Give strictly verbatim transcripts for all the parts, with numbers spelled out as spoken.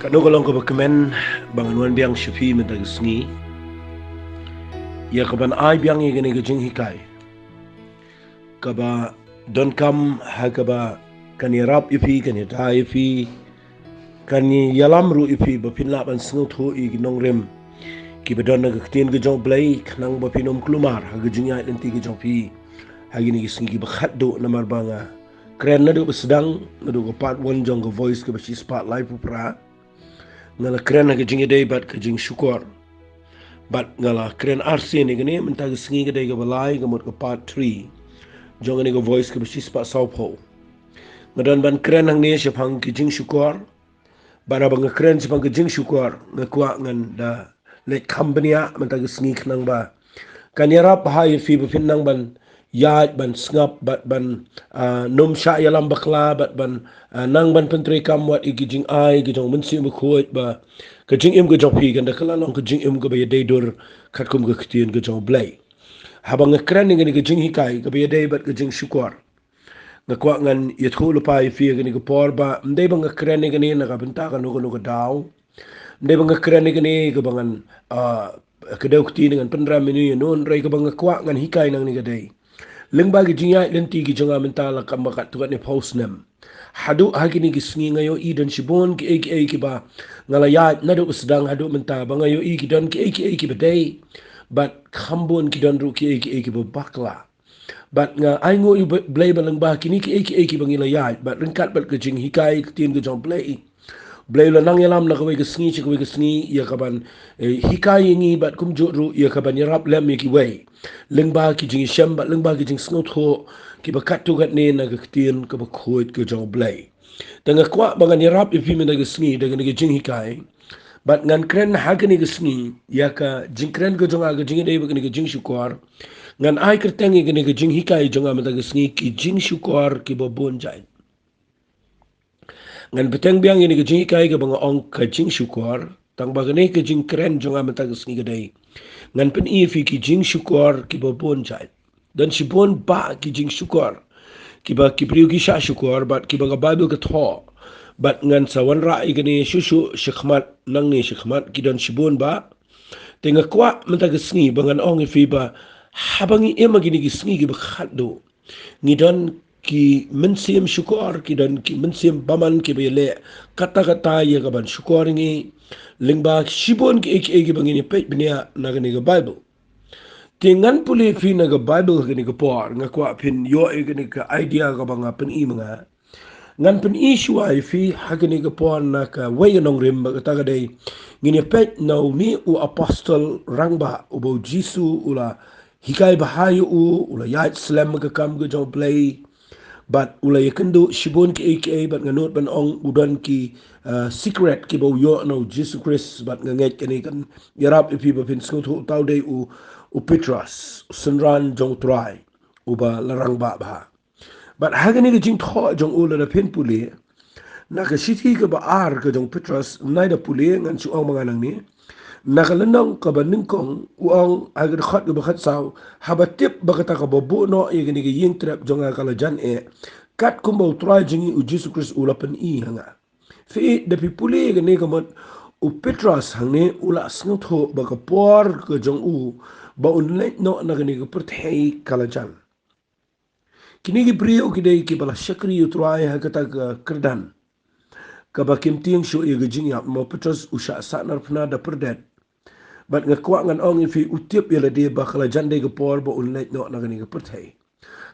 Kano ka long kaba kmen ba ngan wan biang sha phi mynta ka sngi, ïa kaban ai biang ïa kane ka jinghikai kaba donkam, ha kaba kan ïarap ïa phi, kan ïada ïa phi, kan ïalam ruh ïa phi ba phin lah ban sngewthuh ïa ki nongrim kiba don na ka ktien ka jong U Blei, khnang ba phin ym kulmar ha ka jingïaid lynti ka jong phi ha kine ki sngi kiba khatduh. Namar ba nga kren naduh ba sdang, naduh ka part one jong ka Voice kaba shispah laiphew phra, nga la kren ha ka jingïadei bad ka jingshukor. Bad nga la kren arsien ïa kane, mynta ka sngi ka dei kaba lai, ka mut ka part three jong kane ka Voice kaba shispah sawphew. Nga don ban kren hangne shaphang ka jingshukor. Bad haba nga kren shaphang ka jingshukor, nga kwah ngan da leit kham bniah mynta ka sngi, khnang ba kan ïarap bha ïa phi ba phin nang ban ïaid, ban sngap, bad ban, ah, nym shah ïalam bakla, bad ban, ah, nang ban pyntreikam wat ïa ki jingai ki jong U Mynsiem Bakhuid, ba ka jingim ka jong phi kan da kylla long ka jingim kaba ïadei dur katkum ka ktien ka jong U Blei. Haba nga kren ïa kane ka jinghikai kaba ïadei bad ka jingshukor, nga kwah ngan ïathuh lypa ïa phi ha kane ka por ba ym dei ba nga kren ïa kane na ka bynta kano kano ka daw. Ym dei ba nga kren ïa kane kaba ngan, ah, ka dei kti ngan pynrem ïa no ïa no, hynrei kaba nga kwah ngan hikai nangne ka dei, lyngba ki jingïaid lynti ki jong nga mynta la kam ba katto katne phew snem, haduh ha kine ki sngi nga ïohi don shibun kiei kiei kiba nga la ïaid naduh ba sdang haduh mynta, ba nga ïohi ki don kiei kiei kiba dei, bad kham bun ki don ruh kiei kiei kiba bakla. Bad nga ainguh ïa U Blei ba lyngba kine kiei kiei kiba ngi la ïaid, bad ryngkat bad ka jinghikai ka ktien ka jong U Blei, U Blei u la nang ïalam na kawei ka sngi sha kawei ka sngi ïa kaban, eh, hikai ïa ngi, bad kumjuh ruh ïa kaban ïarap lem ïa kiwei lyngba ki jingïashem bad lyngba ki jingsngewthuh kiba katto katne na ka ktien kaba khuid ka jong U Blei. Te nga kwah ba ngan ïarap ïa phi mynta ka sngi da kane ka jinghikai. Bad ngan kren ha kane ka sngi ïa ka jingkren ka jong nga, ka jingïadei bad kane ka jingshukor. Ngan ai kyrteng ïa kane ka jinghikai jong nga mynta ka sngi, ki jingshukor kiba bun jait. Ngan bteng biang ïa kane ka jinghikai kaba nga ong ka jingshukor, tang ba kane ka jingkren jong nga mynta ka sngi ka dei, ngan pyni ïa phi ki jingshukor kiba bun jait. Don shibun bah ki jingshukor kiba ki briew ki shah shukor, bad kiba ka Baibl ka thoh. Bad ngan sa wanrah ïa kane shuh shuh shakhmat, nangne shakhmat, ki don shibun bah. Te nga kwah mynta ka sngi ba ngan ong ïa phi ba haba ngi im ha kine ki sngi kiba khatduh, ngi don ki mynsiem shukor, ki don ki mynsiem bymman kiba ïaleh katta katta ïa kaban shukor ïa ngi lyngba shibun kiei kiei kiba ngin ïa peit bniah na kane ka Baibl. Te ngan pule ïa phi na ka Baibl ha kane ka por, nga kwah phin ïoh ïa kane ka idea kaba nga pyni ma nga. Ngan pyni shuwa ïa phi ha kane ka por na kawei ka nongrim, ba kata ka dei, ngin ïa peit na une u apostol rangbah uba U Jisu u la hikai bha ïa u, u la ïaid slem ha ka kam ka jong U Blei. Bad u la ïakynduh shibun kiei kiei, bad nga nud ban ong u don ki, ah, secret kiba u ïoh na U Jisu Khrist, bad nga ngeit kane kan ïarap ïa phi ba phin sngewthuh uta u dei u, u Petros, u synran jong U Trai uba la rangbah bha. Bad ha kane ka jingthoh jong u, lada phin pule na ka shithi kaba ar ka jong u Petros, nai da pule, ngan shu ong ma nga nangne. Na ka lynnong kaba nyngkong u ong ha ka dkhot kaba khatsaw, haba tip ba kata kaba buh noh ïa kane ka ïing trep jong nga ka la jan eh, katkum ba U Trai jong ngi U Jisu Khrist u la pyni ha nga. Phi, da phi pule ïa kane ka mut, u Petros hangne u la sngewthuh ba ka por ka jong u ba un leit noh na kane ka pyrthei ka la jan. Kine ki briew ki dei kiba la shakri ïa U Trai ha kata ka kyrdan kaba kim tieng shuh ïa ka jingïap, ma u Petros u shah sahnarphna da pyrdet. Bad nga kwah ngan ong ïa phi, u tip ïa lade ba ka la jan dei ka por ba un leit noh na kane ka pyrthei.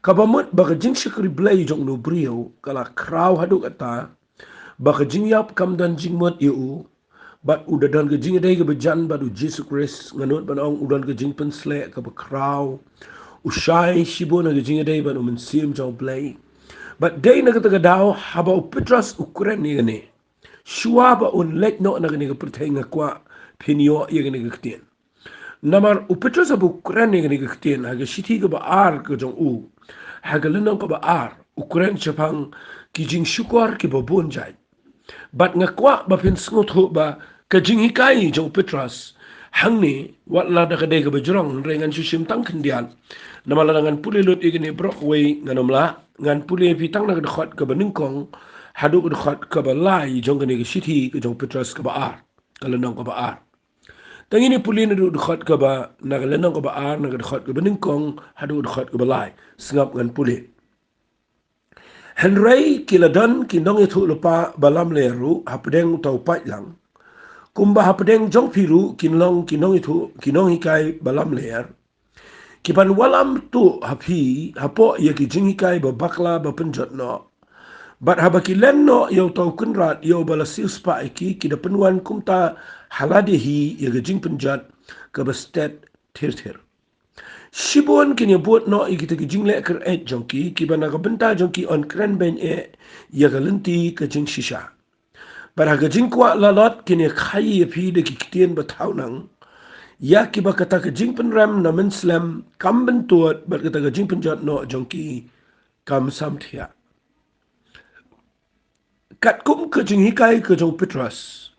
Kaba mut ba ka jingshakri Blei jong une u briew ka la khraw haduh katta ba ka jingïap kam don jingmut ïa u. Bad u da don ka jingïadei kaba jan bad U Jisu Khrist, nga nud ban ong u don ka jingpynshlur kaba khraw. U shai shibun ha ka jingïadei bad U Mynsiem jong U Blei. Bad dei na kata ka daw haba u Petros u kren ïa kane, shuwa ba un leit noh na kane ka pyrthei, nga kwah phin ïoh ïa kane ka ktien. Namar u Petros haba u kren ïa kane ka ktien ha ka shithi kaba ar ka jong u, ha ka lynnong kaba ar, u kren shaphang ki jingshukor kiba bun jait. Bad nga kwah ba phin sngewthuh ba ka jinghikai jong u Petros hangne, wat la da ka dei kaba jrong, hynrei ngan shu shim tang khyndiat. Namar lada ngan pule lut ïa kane baroh kawei ngan ym lah, ngan pule ïa phi tang na ka dkhot kaba nyngkong haduh dkhot kaba lai jong kane ka shithi ka jong Petros kaba ar, ka lynnong kaba ar. Tang ine pule naduh dkhot kaba, na ka lynnong kaba ar, na ka dkhot kaba nyngkong haduh dkhot kaba lai. Sngap ngan pule. Hynrei ki la don ki nongïathuhlypa ba lamler ruh hapdeng uta u paidlang, kumba hapdeng jong phi ruh kin long ki nongïathuh, ki nonghikai ba lamler, kiban wallam tuh ha phi hapoh ïa ki jinghikai ba bakla ba pynjot noh. Bad haba ki len noh ïa uta u kynrad ïa uba la siewspah ïa ki, ki da pynwan kumta ha lade hi ïa ka jingpynjot kaba stet thir thir. Shibun kin ïabud noh ïa kita ki jingleh kyreit jong ki, kiba na ka bynta jong ki yn kren beiñ eh ïa ka lynti ka jingshisha. Bad ha ka jingkwah lalot kin ïakhaii ïa phi da ki ktien ba thaw nang, ïa kiba kata ka jingpynrem na mynslem kam byntud, bad kata ka jingpynjot noh jong ki kam samthiah. Katkum ka jinghikai ka jong Petros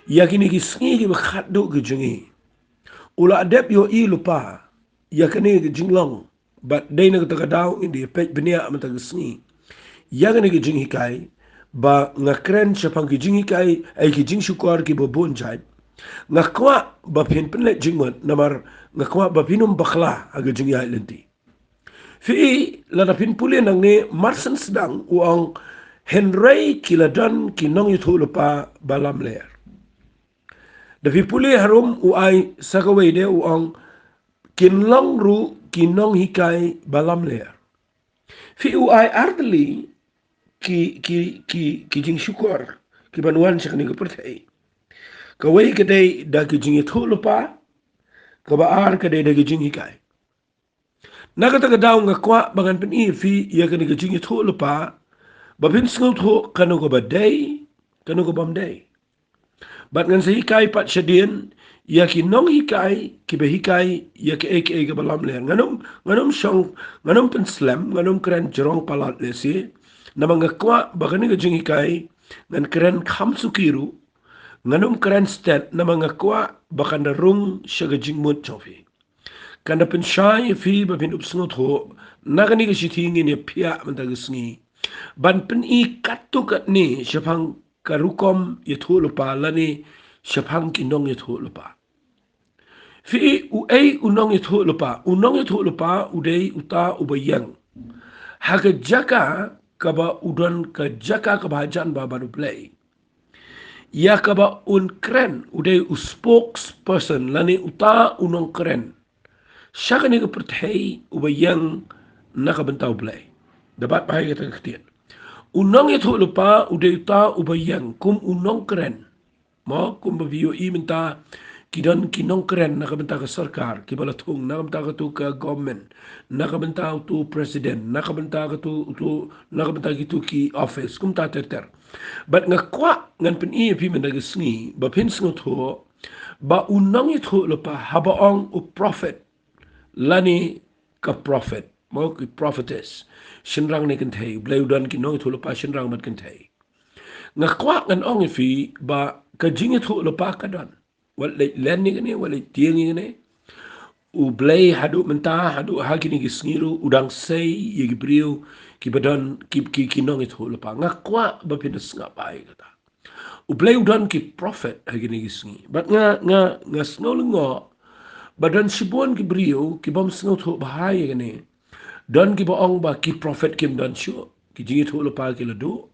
ïa kine ki sngi kiba khatduh ka jong ngi, u la dep ïohi lypa ïa kane ka jinglong. Bad dei na kata ka daw ngin da peit bniah mynta ka sngi ïa kane ka jinghikai, ba nga kren shaphang ki jinghikai, ai, ki jingshukor kiba bun jait. Nga kwah ba phin pynleit jingmut namar nga kwah ba phin ym bakla ha ka jingïaid lynti. Phi i, lada phin pule nangne, marshen sdang u ong, hynrei ki la don ki nongïathuhlypa ba lamler. Da phi pule harum, u ai sa kawei de, u ong, kin long ruh ki nonghikai ba lamler. Phi, u ai ar tylli ki, ki, ki, ki jingshukor kiban wan sha kane ka pyrthei. Kawei ka dei da ki jingïathuhlypa, kaba ar ka dei da ki jinghikai. Na kata ka daw nga kwah ba ngan pyni ïa phi ïa kane ka jingïathuhlypa, ba phin sngewthuh kano kaba dei, kano kabym dei. Bad ngan sa hikai pat shadien ïa ki nonghikai kiba hikai ïa kaei kaei kaba lamler. Ngan ym, ngan ym shong, ngan ym pynslem, ngan ym kren jrong palat lehse. Namar nga kwah ba kane ka jinghikai ngan kren kham suki ruh. Ngan ym kren stet, namar nga kwah ba kan da rung sha ka jingmut jong phi. Kan da pynshai ïa phi ba phin ym sngewthuh. Na kane ka shithi ngin ïa phiah mynta ka sngi ban pyni katto katne shaphang ka rukom ïathuhlypa lane shaphang ki nongïathuhlypa. Phi i, uei u nongïathuhlypa? U nongïathuhlypa u dei uta uba ïeng ha ka jaka kaba u don, ka jaka kaba hajan bha bad U Blei, ïa kaba un kren, u dei u spokesperson lane uta u nongkren sha kane ka pyrthei uba ïeng na ka bynta U Blei. Da bat bha ïa kata ka ktien. U nongïathuhlypa u dei uta uba ïeng kum u nongkren. Mo, kumba phi ïohi mynta ki don ki nongkren na ka bynta ka sorkar, kiba la thung na ka bynta katu ka government, na ka bynta utu president, na ka bynta katu, utu, na ka bynta kitu ki office, kumta ter ter. Bad nga kwah ngan pyni ïa phi mynta ka sngi ba phin sngewthuh ba u nongïathuhlypa, haba ong u prophet lane ka prophet, mo, ki prophetess, shynrang ne kynthei. U Blei u don ki nongïathuhlypa shynrang bad kynthei. Nga kwah ngan ong ïa phi ba ka jingïathuhlypa ka don. Wat leit len ïa kane, wat leit tieng ïa kane. U Blei haduh mynta, haduh ha kine ki sngi ruh u dang sei ïa ki briew kiba don ki, ki, ki nongïathuhlypa. Nga kwah ba phin da sngap bha ïa kata. U Blei u don ki prophet ha kine ki sngi. Bad nga, nga, nga sngew lyngngoh ba don shibun ki briew kibym sngewthuh bha ïa kane. Don kiba ong ba ki prophet kim don shuh, ki jingïathuhlypa ki la duh.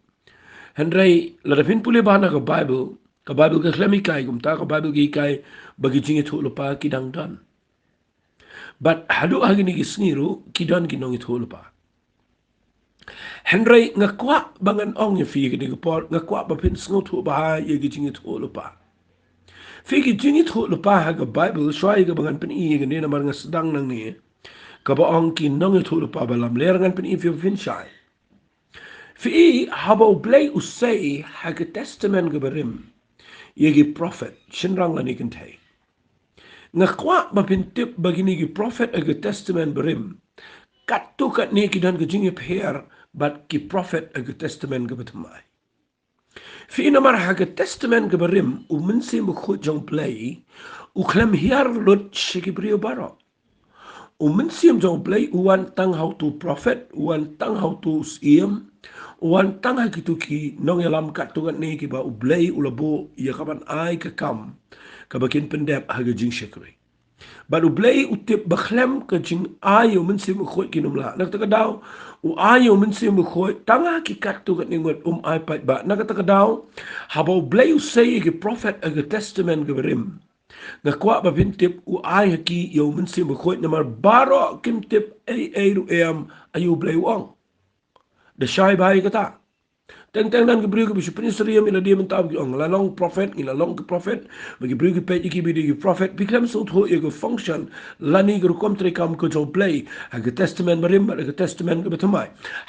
Hynrei lada phin pule bha na ka Bible, ka Bible ka khlem hikai kumta, ka Bible ka hikai ba ki jingïathuhlypa ki dang don. Bad haduh ha kine ki sngi ruh ki don ki nongïathuhlypa. Hynrei nga kwah ba ngan ong ïa phi kane ka por, nga kwah ba phin sngewthuh bha ïa ki jingïathuhlypa. Phi, ki jingïathuhlypa ha ka Bible, shuwa ïa kaba ngan pyni ïa kane, namar nga sdang nangne kaba ong ki nongïathuhlypa ba lamler, ngan pyni ïa phi ba phin shai. Phi i, haba U Blei u sei ha ka Testament kaba rim ïa ki prophet, shynrang lane kynthei, nga kwah ba phin tip ba kine ki prophet ha ka Testament barim katto katne ki don ka jingïapher bad ki prophet ha ka Testament kaba thymmai. Phi i, namar ha ka Testament kaba rim, u Mynsiem Bakhuid jong U Blei u khlem hiar lut sha ki briew baroh. U Mynsiem jong U Blei u wan tang ha uto u prophet, u wan tang ha uto u syiem, u wan tang ha kito ki nongïalam katto katne kiba U Blei u la buh ïa ka ban ai ka kam kaba kin pyndep ha ka jingshakri. Bad U Blei u tip ba khlem ka jingai ïa U Mynsiem Bakhuid kin ym lah. Na kata ka daw u ai ïa U Mynsiem Bakhuid tang ha ki katto katne ngut, um ai paidbah. Na kata ka daw haba U Blei u sei ïa ki prophet ha ka Testament kaba rim, nga kwah ba phin tip u ai ha ki ïa U Mynsiem Bakhuid, namar baroh kim tip ei ei ruh em aïu U Blei u ong. Da shai bha ïa kata. Teng teng don ki briew kiba shu pynsyriem ïa lade mynta ba ki ong, la long prophet, ngi la long ki prophet. Ba ki briew ki peit ïa ki ba dei ki prophet. Phi khlem sngewthuh ïa ka function lane ka rukom treikam ka jong U Blei ha ka Testament barim bad ha ka Testament kaba thymmai.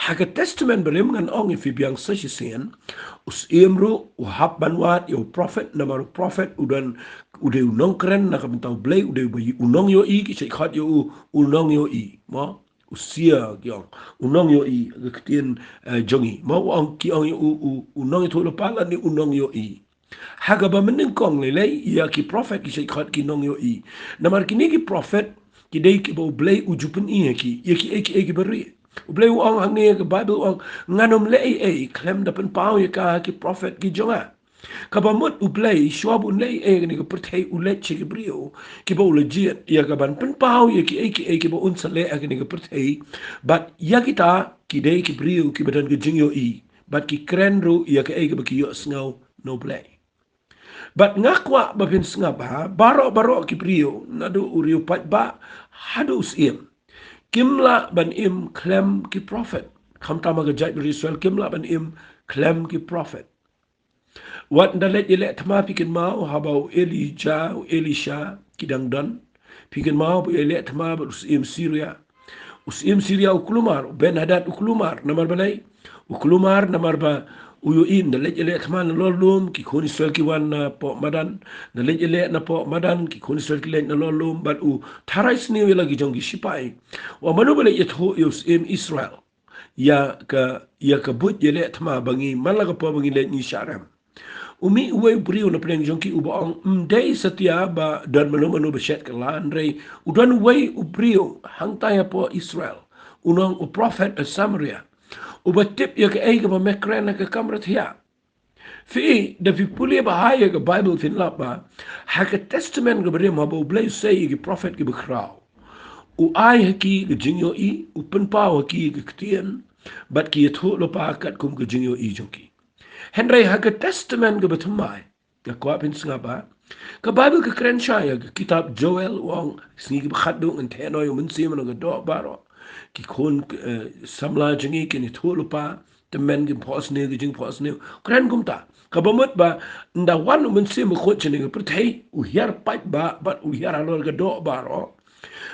Ha ka Testament barim ngan ong ïa phi biang sa shisien, u syiem ruh u hap ban wad ïa u prophet, namar u prophet u don, u dei u nongkren na ka bynta U Blei, u dei u nongïohi, ki shait khot ïa u u nongïohi. Mo, u seer ki ong, u nongïohi ha ka ktien, eh, jong ngi. Mo, u ong, ki ong ïa u, u, u nongïathuhlypa lane u nongïohi. Ha kaba mynnyngkong lei lei ïa ki prophet ki shait khot ki nongïohi. Namar kine ki prophet ki dei kiba U Blei u ju pyni ïa ki ïa kiei kiei kiba rieh. U Blei u ong hangne ha ka Baibl, u ong, ngan ym leh ei ei khlem da pynpaw ïa ka ha ki prophet ki jong nga. Kaba mut U Blei shuwa ba un leh ei ei ha kane ka pyrthei u leit sha ki briew kiba u la jied ïa ka ban pynpaw ïa kiei kiei kiba un sa leh ha kane ka pyrthei. Bad ïa kita ki dei ki briew kiba don ka jingïohi bad ki kren ruh ïa kaei kaba ki ïohsngew na U Blei. Bad nga kwah ba phin sngap ha baroh baroh ki briew, naduh u riew paidbah haduh u syiem, kim lah ban im khlem ki prophet. Khamtam ha ka jaitbynriew Israel kim lah ban im khlem ki prophet. Wat ynda leit ïaleh thma, phi kynmaw haba u Elijah, u Elisha ki dang don, phi kynmaw ba u ïaleh thma bad u syiem Syria. U syiem Syria u kulmar, u Ben-Hadad u kulmar, namar balei? U kulmar namar ba u ïohi ynda leit ïaleh thma na lor lum, ki khun Israel ki wan napoh madan, ynda leit ïaleh napoh madan, ki khun Israel ki leit na lor lum, bad u tharai sniew ïa la ki jong ki shipai. Wat mano ba leit ïathuh ïa u syiem Israel ïa ka, ïa ka buit ïaleh thma ba ngi man la ka por ba ngi leit ngi shah rem. U mih uwei u briew na pdeng jong ki uba ong, ym dei satia ba don mano mano ba shet kylla, hynrei u don uwei u briew hangtai hapoh Israel, u nong u prophet ha Samaria, uba tip ïa kaei kaba me kren ha ka kamra thiah. Phi, da phi pule bha ïa ka Baibl phin lap ba ha ka Testament kaba rim haba U Blei u sei ïa ki prophet kiba khraw, u ai ha ki ka jingïohi, u pynpaw ha ki ka ktien, bad ki ïathuh lypa katkum ka jingïohi jong ki. Hynrei ha ka Testament kaba thymmai, nga kwah phin sngap ba ka Baibl ka kren shai ïa ka kitab Joel, u ong, sngi kiba khatduh ngan theh noh ïa u Mynsiem na ka doh baroh. Ki khun, eh, samla jong ngi kin ïathuh lypa, tymmen kin phohsniew, ki jingphohsniew. Kren kumta. Kaba mut ba ynda wan u Mynsiem Bakhuid sha kane ka pyrthei, u hiar paidbah bad u hiar halor ka doh baroh.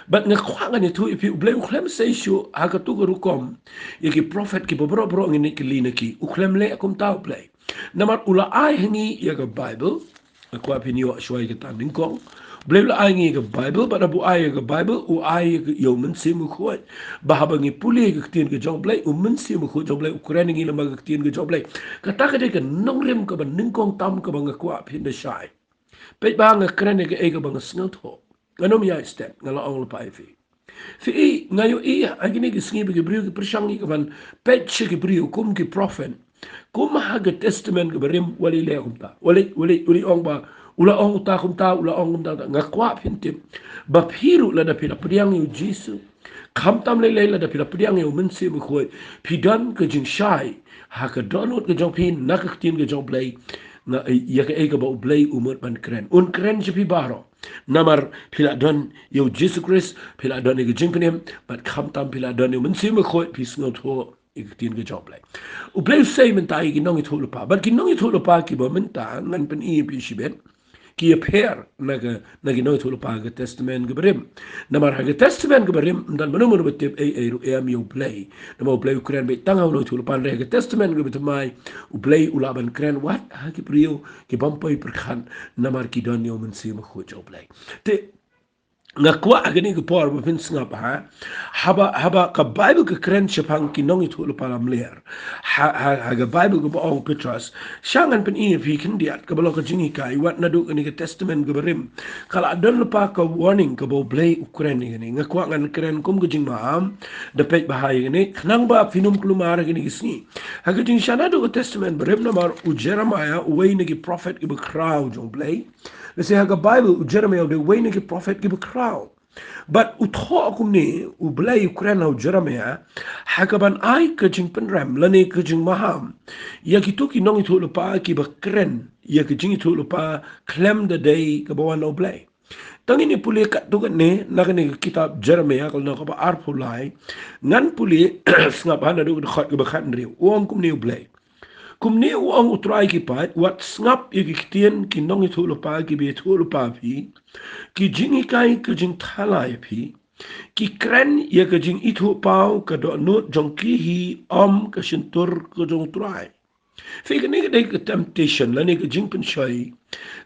Bad nga kwah ngan ïathuh ïa phi, U Blei u khlem sei shuh ha kato ka rukom ïa ki prophet kiba baroh baroh ngin ïa kylli na ki. U khlem leh kumta U Blei. Namar u la ai ha ngi ïa ka Baibl. Nga kwah phin ïoh shuwa ïa kata nyngkong. U Blei u la ai ngi ïa ka Baibl, bad haba u ai ïa ka Baibl, u ai ïa ka, ïa u Mynsiem Bakhuid. Ba haba ngi pule ïa ka ktien ka jong U Blei, u Mynsiem Bakhuid jong U Blei u kren ïa ngi lyngba ka ktien ka jong U Blei. Kata ka dei ka nongrim kaba nyngkong tam kaba nga kwah phin da shai. Peit ba nga kren ïa kaei kaba nga sngewthuh. Ngan ym ïaid stet, nga la ong lypa ïa phi. Phi i, nga ïohi ha kine ki sngi ba ki briew ki pyrshang ïa ka ban peit sha ki briew kum ki prophet. Kum ha ka Testament kaba rim, wat leh kumta. Wat leh, wat leh, wat leh ong ba u la ong kumta kumta, u la ong kumta kumta. Nga kwah phin tip ba phi ruh lada phi la pdiang ïa u Jisu, khamtam lei lei lada phi la pdiang ïa u Mynsiem Bakhuid, phi don ka jingshai ha ka dohnud ka jong phi na ka ktien ka jong U Blei, na, ïa kaei kaba U Blei u mut ban kren. Un kren sha phi baroh. Namar phi la don ïa u Jisu Khrist, phi la don ïa ka jingpynim, bad khamtam phi la don ïa u Mynsiem Bakhuid, phi sngewthuh ïa ka ktien ka jong U Blei. U Blei u sei mynta ïa ki nongïathuhlypa. Bad ki nongïathuhlypa kiba mynta ngan pyni ïa phi shibit, ki ïapher na ka, na ki nongïathuhlypa ha ka Testament kaba rim. Namar ha ka Testament kaba rim, ym don mano mano ba tip ei ei ruh em ïa U Blei. Namar U Blei u kren beit tang ha u nongïathuhlypa, hynrei ha ka Testament kaba thymmai, U Blei u lah ban kren wat ha ki briew ki bym poi pyrkhat, namar ki don ïa u Mynsiem Bakhuid jong U Blei. Te Nga kwah ha kane ka por ba phin sngap ha, haba, haba ka Baibl ka kren shaphang ki nongïathuhlypa lamler. Ha, ha, ha ka Baibl kaba ong Petros, sha ngan pyni ïa phi khyndiat kaba long ka jinghikai wat naduh kane ka Testament kaba rim. Ka la don lypa ka warning kaba U Blei u kren ïa kane. Nga kwah ngan kren kum ka jingmaham, da peit bha ïa kane, khnang ba phin ym kulmar ha kine ki sngi. Ha ka jingshah naduh ka Testament barim namar u Jeremiah uwei na ki prophet kiba khraw jong U Blei. Lehse ha ka Baibl u Jeremiah u dei uwei na ki prophet kiba khraw. Bad u thoh kumne, U Blei u kren ha u Jeremiah, ha kaban ai ka jingpynrem lane ka jingmaham ïa kito ki nongïathuhlypa kiba kren ïa ka jingïathuhlypa khlem da dei kaba wan na U Blei. Tang ngin ïa pule katto katne na kane ka kitab Jeremiah ka lynnong kaba arphew lai. Ngan pule, sngap ha naduh ka dkhot kaba khathynriew. U ong kumne U Blei. Kumne u ong U Trai ki paid, wat sngap ïa ki ktien ki nongïathuhlypa kiba ïathuhlypa ïa phi, ki jinghikai ka jingthala ïa phi, ki kren ïa ka jingithuhpaw ka dohnud jong ki hi, ym ka shyntur ka jong U Trai. Phi, kane ka dei ka temptation lane ka jingpynshoi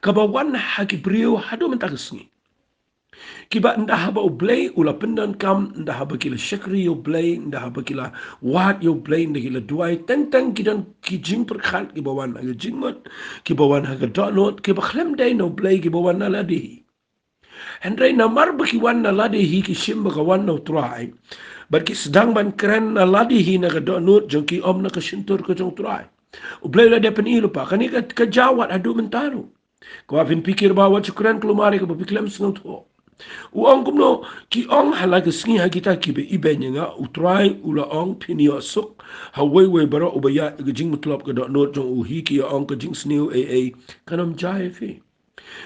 kaba wan ha ki briew haduh mynta ka sngi. Kiba ynda haba U Blei u la pyndonkam, ynda haba ki la shakri ïa U Blei, ynda haba ki la wad ïa U Blei, ynda ki la duwai, teng teng ki don ki jingpyrkhat kiba wan ha ka jingmut, kiba wan ha ka dohnud, kiba khlem dei na U Blei, kiba wan na lade hi. Hynrei namar ba ki wan na lade hi ki shim ba ka wan na U Trai, bad ki sdang ban kren na lade hi na ka dohnud jong ki, ym na ka shyntur ka jong U Trai. U Blei u la dep pyni lypa, kane ka, ka jaw wat haduh mynta ruh. Kwah phin pyrkhat ba wat shu kren kulmar ïa kaba phi khlem sngewthuh. U ong kumno, ki ong ha la ka sngi ha kita kiba ibeiñ ïa nga, U Trai u la ong, phin ïoh suk ha uwei uwei baroh uba ïaid ka jingmyntoi ka dohnud jong u hi, ki ïa ong ka jingsniew ei ei kan ym jia ïa phi.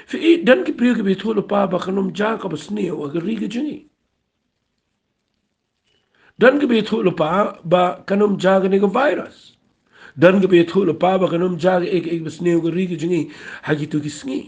Phi, don ki briew kiba ïathuhlypa ba kan ym jia kaba sniew ha ka ri ka jong ngi. Don kiba ïathuhlypa ba kan ym jia kane ka virus. Don kiba ïathuhlypa ba kan ym jia kaei kaei ba sniew ha ka ri ka jong ngi ha kito ki sngi.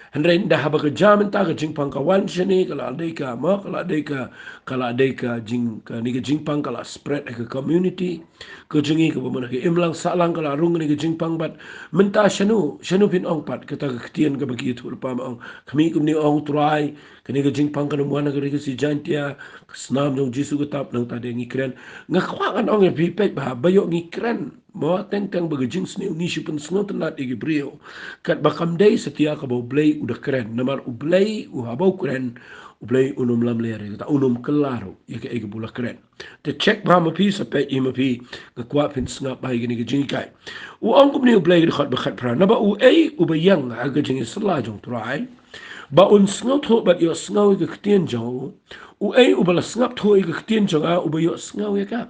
Hynrei ynda haba ka jia mynta, ka jingpang ka wan shane, ka la dei ka, mo, ka la dei ka, ka la dei ka jing, kane ka jingpang ka la spread ha ka community ka jong ngi, kaba mut ha ka imlang sahlang ka la rung kane ka jingpang. Bad mynta shano, shano phin ong pat kata ka ktien kaba ki ïathuhlypa ma ong, khmih, kumne ong U Trai, kane ka jingpang kan ym wan ha ka ri Khasi Jaiñtia, ka snam jong U Jisu ka tap. Nangta de ngi kren. Nga kwah ngan ong ïa phi, peit bha, ba ïoh ngi kren, mo, teng teng ba ka jingsniew ngi shu pynsngewtynnat ïa ki briew, katba kam dei satia kaba U Blei u da kren. Namar U Blei u, haba u kren, U Blei un ym lamler ïa kata, un ym kylla ruh ïa kaei kaba u la kren. Te check bha ma phi, sa peit hi ma phi. Nga kwah phin sngap bha ïa kane ka jinghikai. U ong kumne U Blei, ka dkhot ba khatphra, naba uei uba ïeng ha ka jingïasylla jong U Trai, ba un sngewthuh bad ïohsngew ïa ka ktien jong u, uei uba la sngap thuh ïa ka ktien jong nga, uba ïohsngew ïa ka.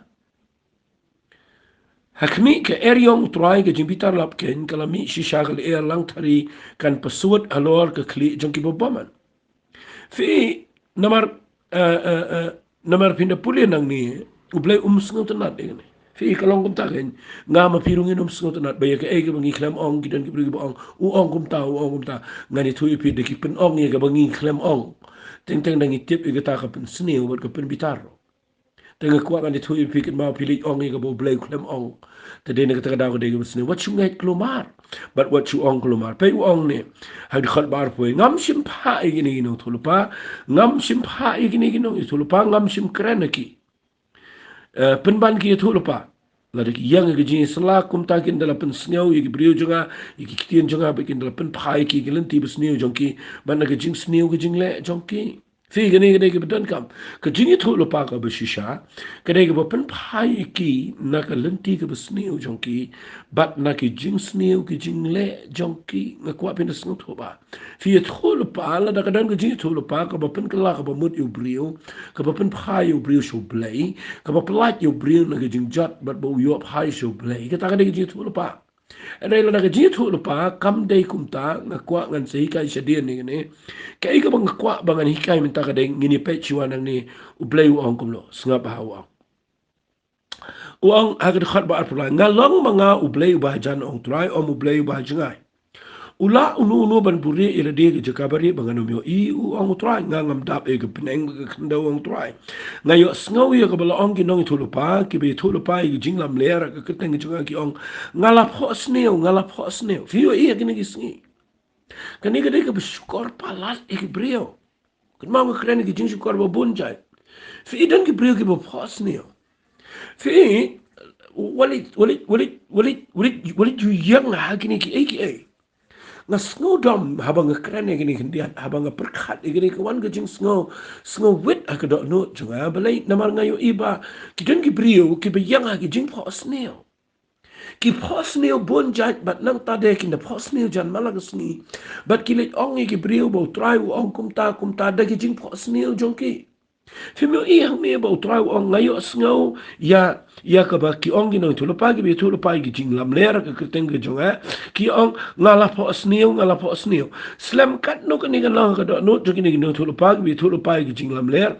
Ha khmih, ka eriong U Trai, ka jingbitar lapkeiñ, ka la mih shisha, ka lyer langthari kan pynsut halor ka khlieh jong kiba bymman. Phi, namar, eh, eh, eh, namar phin da pule nangne, U Blei um sngewtynnat ïa kane. Phi, ka long kumta keiñ, nga ma phi ruh ngin ym sngewtynnat ba ïa kaei kaba ngi khlem ong, ki don ki briew kiba ong, u ong kumta, u ong kumta. Ngan ïathuh ïa phi, da ki pynong ïa kaba ngi khlem ong, teng teng da ngi tip ïa kata ka pynsniew bad ka pynbitar. Te nga kwah ngan ïathuh ïa phi, kynmaw, phi leit ong ïa kaba U Blei u khlem ong, te dei na kata ka daw ka dei kaba sniew. Wat shu ngeit kulmar bad wat shu ong kulmar. Peit, u ong ne ha ka dkhot ba arphew, ngam shym phah ïa kine ki nongïathuhlypa, ngam shym phah ïa kine ki nongïathuhlypa, ngam shym kren ha ki. Eh, pynban ki ïathuhlypa, lada ki ïeng ha ka jingïasylla kumta, kin da la pynsngew ïa ki briew jong nga, ïa ki ktien jong nga, bad kin da la pynphai ïa ki ha ki lynti basniew jong ki, bad na ka jingsniew ka jingleh jong ki. Phi, kane ka dei kaba donkam. Ka jingïathuhlypa kaba shisha ka dei kaba pynphai ïa ki na ka lynti kaba sniew jong ki bad na ki jingsniew ki jingleh jong ki. Nga kwah phin da sngewthuh bha. Phi, ïathuhlypa, lada ka don ka jingïathuhlypa kaba pynkylla, kaba mut ïa u briew, kaba pynphai ïa u briew sha U Blei, kaba pyllait ïa u briew na ka jingjot bad ba u ïoh phai sha U Blei, kata ka dei ka jingïathuhlypa. Hynrei lada ka jingïathuhlypa kam dei kumta, nga kwah ngan sa hikai shadien ïa kane. Kaei kaba nga kwah ba ngan hikai mynta ka dei, ngin ïa peit shuwa nangne U Blei u ong kumno. Sngap bha ha u ong. U ong ha ka dkhot ba arphew lai, nga long ma nga U Blei uba hajan, ong U Trai, ym U Blei uba hajngai. U lah uno uno ban buhrieh ïa lade ha ka jaka barieh ba ngan ym ïohi, u ong U Trai. Nga ngam dap ïa ka bneng bad ka khyndew, ong U Trai. Nga ïohsngew ïa kaba la ong ki nongïathuhlypa, kiba ïathuhlypa ïa ka jinglamler ha ka kyrteng ka jong nga, ki ong, nga la phohsniew, nga la phohsniew. Phi ïohi ha kine ki sngi, kane ka dei kaba shukor palat ïa ki briew. Kynmaw nga kren ïa ki jingshukor ba bun jait. Phi i don ki briew kiba phohsniew. Phi i, wat leit, wat leit, wat leit, wat leit, wat leit, wat leit ju ïeng ha kine kiei kiei. Nga sngewdom haba nga kren ïa kine khyndiat, haba nga pyrkhat ïa kine, ka wan ka jingsngew, sngewwit ha ka dohnud jong nga, balei namar nga ïohi ba ki don ki briew kiba ïeng ha ki jingphohsniew. Ki phohsniew bun jait bad nangta de kin da phohsniew jan man la ka sngi. Bad ki leit ong ïa ki briew ba U Trai u ong kumta kumta da ki jingphohsniew jong ki. Phim ïohi hangne ba U Trai u ong, nga ïohsngew ïa, ïa kaba ki ong ki nongïathuhlypa kiba ïathuhlypa ïa ki jinglamler ha ka kyrteng ka jong nga. Ki ong, nga la phohsniew, nga la phohsniew. Slem katno kane ka long ha ka dohnud jong kine ki nongïathuhlypa kiba ïathuhlypa ïa ki jinglamler.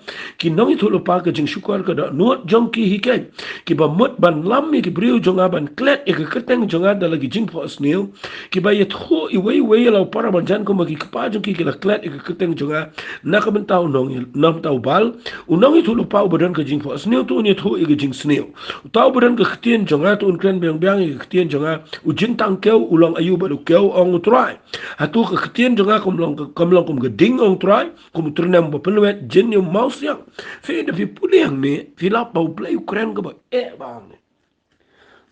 Ki nongïathuhlypa, ka jingshukor ka dohnud jong ki hi keiñ, kiba mut ban lam ïa ki briew jong nga, ban klet ïa ka kyrteng jong nga da la ki jingphohsniew. Kiba ïathuh iwei iwei ïa la u para marjan kumba ki kpa jong ki ki la klet ïa ka kyrteng jong nga na ka bynta u nong, na ka bynta u Baal. U nongïathuhlypa uba don ka jingphohsniew to un ïathuh ïa ka jingsniew. Uta uba don ka ktien jong nga to un kren biang biang ïa ka ktien jong nga. U jingtangkiew u long aïu bad u kiew, ong U Trai? Hato ka ktien jong nga kam long, kam long kum ka ding, ong U Trai, kum u tyrnem ba pynwet jin ïa u mawsiang? Phi, da phi pule hangne, phi lap ba U Blei u kren kaba eh bha hangne.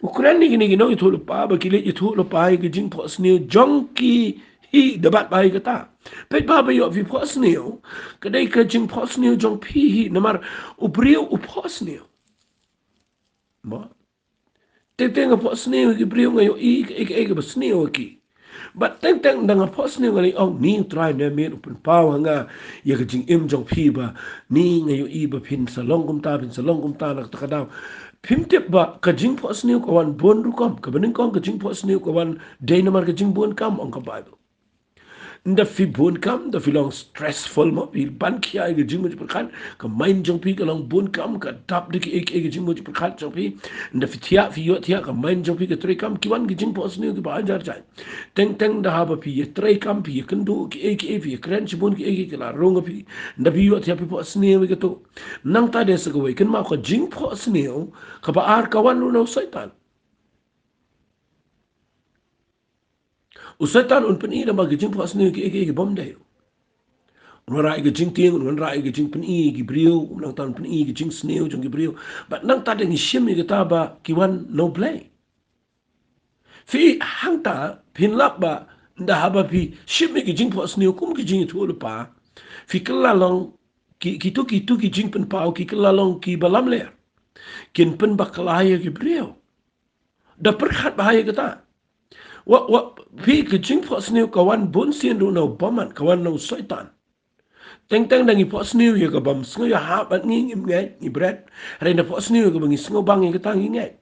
U kren ïa kine ki nongïathuhlypa ba ki leit ïathuhlypa ïa ka jingphohsniew jong ki hi, da bat bha ïa kata. Peit bha ba ïoh, phi phohsniew, ka dei ka jingphohsniew jong phi hi, namar u briew u phohsniew. Mo? Teng teng nga phohsniew ïa ki briew, nga ïohi kaei kaei kaba sniew ha ki. Bad teng teng da nga phohsniew nga leit ong, ni U Trai ne miet u pynpaw ha nga ïa ka jingim jong phi ba ni nga ïohi ba phin sa long kumta, phin sa long kumta na kata ka daw. Phim tip ba ka jingphohsniew ka wan bun rukom, kaba nyngkong ka jingphohsniew ka wan dei namar ka jingbun kam, ong ka Baibl. Ynda phi bun kam, ynda phi long stressful mo, phi ban khia ïa ka jingmut jingpyrkhat, ka mind jong phi ka long bun kam, ka dap da kiei kiei ka jingmut jingpyrkhat jong phi. Ynda phi thiah, phi ïohthiah, ka mind jong phi ka trei kam, ki wan ki jingphohsniew kiba hajar jait. Teng teng da haba phi ïatrei kam, phi ïakynduh kiei kiei, phi ïakren shibun kiei kiei ki la rung ha phi. Ynda phi ïohthiah phi phohsniew ïa kato. Nangta de sa kawei, kynmaw ka jingphohsniew kaba ar ka wan ruh na u Soitan. U Soitan un pyni namar ka jingphohsniew kiei kiei kibym dei. Un wanrah ïa ka jingtieng, un wanrah ïa ka jingpyni ïa ki briew, un nangta un pyni ïa ka jingsniew jong ki briew. Bad nangta de ngi shim ïa kata ba ki wan na U Blei. Phi, hangta phin lap ba ynda haba phi shim ïa ka jingphohsniew kum ka jingïathuhlypa, phi kylla long ki, kito, kito ki jingpynpaw ki kylla long kiba lamler. Kin pynbakla ïa ki briew. Da pyrkhat bha ïa kata. Wa, wa, phi, ka jingphohsniew ka wan bun sien ruh na u bymman, ka wan na u Soitan. Teng teng da ngi phohsniew ïa kaba ym sngew ïahap bad ngi, ngim ngeit, ngi bret. Hynrei da phohsniew ïa kaba ngi sngewbang ïa kata, ngi ngeit.